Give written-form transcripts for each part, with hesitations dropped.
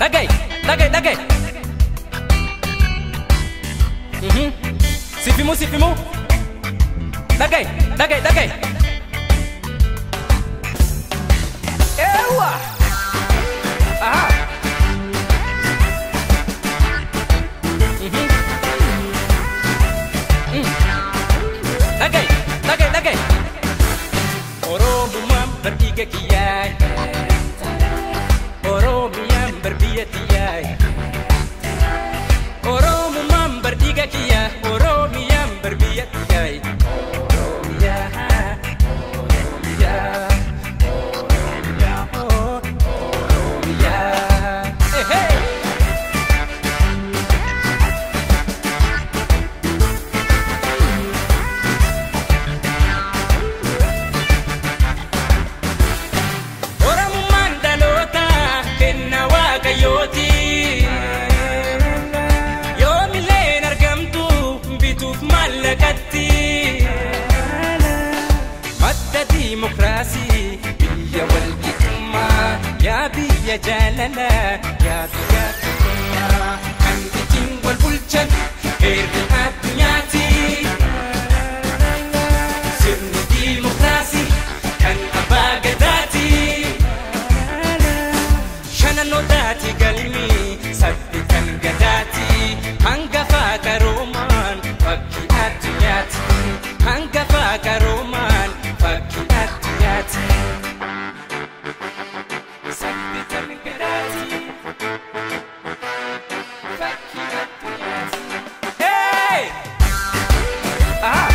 Dhaga'i, dhaga'i, dhaga'i. Sifimu, sifimu. Dhaga'i, dhaga'i, dhaga'i. Ewa! Aha! Dhaga'i, dhaga'i, dhaga'i. Oromummaan bar dhiiga kiyyaa. Oromiyaan bar biyya tiyyaa. Oromummaan bar dhiiga kiyyaa. Oromiyaan bar biyya tiyyaa. Oromiyaa, Oromiyaa, Oromiyaa, Oromiyaa. Hey, hey! Oromummaan dhaloota kenna waaqayyooti. Yoomilleen argamtu bituuf maallaqatti. Madda diimokiraasii biyya walqixxummaa yaa biyya jaalalaa yaa biyya tokkummaa kan ittiin wal bulchan heerri addunyaati. Sirni diimokiraasii kan abbaa gadaati. Shananoodhaati galmi sabbi kan gadaati. Hangafa qaroomaan fakkii addunyaati. Hangafa qaroomaan fakkii addunyaati. Sabbi kan gadaati. Fakkii addunyaati. Hey! Aha!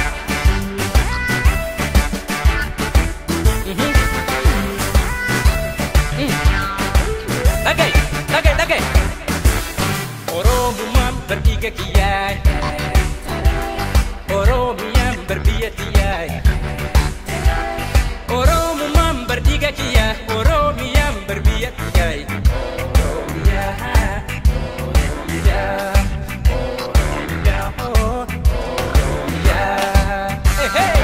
Dhaga'i, dhaga'i, dhaga'i. Oromummaan bar dhiiga kiyyaa. Oromiyaan bar biyya tiyyaa. Oromummaan bar dhiiga kiyyaa. Oromiyaan bar biyya tiyyaa. Oromiyaa, Oromiyaa, Oromiyaa, Oromiyaa. Hey, hey!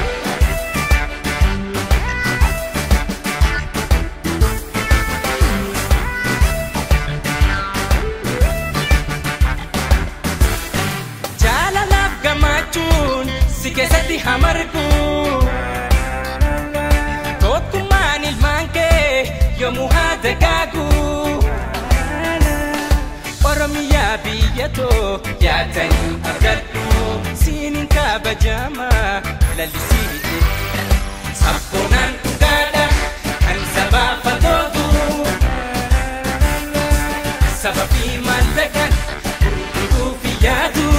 Jaalalaaf gammachuun si keessatti hamargu. Tokkummaan ilmaan kee yoomuu haa dagaagu. Oromiyaa biyya too yaatanii abdadhu. Siiniin kabajama lallisii jedhu. Sabboonaan dhugaadha kan sabaaf fatootu. Sababii maallaqaan gurguruuf yaadu.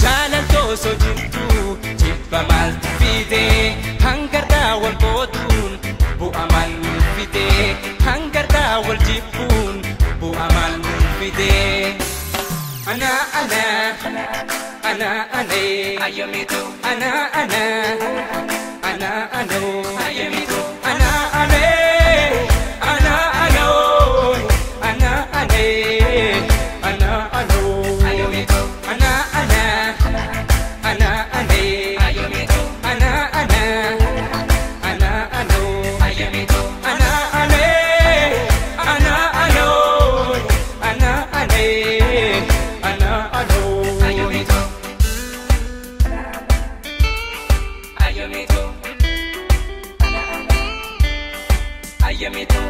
Jaalaltoo osoo jirtu jibba maaltu fide? Hangardaa wal qooduun bu'a maal nuuf fide? Hangardaa wal jibbuun bu'a maal nuuf fide? Ana ana ana ane Ayyamitu, ana ana ana ano ayyamitu, ana ane ana ano ana ane ana ano ayyamitu, ana ana ana ane ayyamitu, ana ana ana ano ayyamitu, ana ane ana ano ana ane ana ano ayyamitu, ayyamitu, ayyamitu.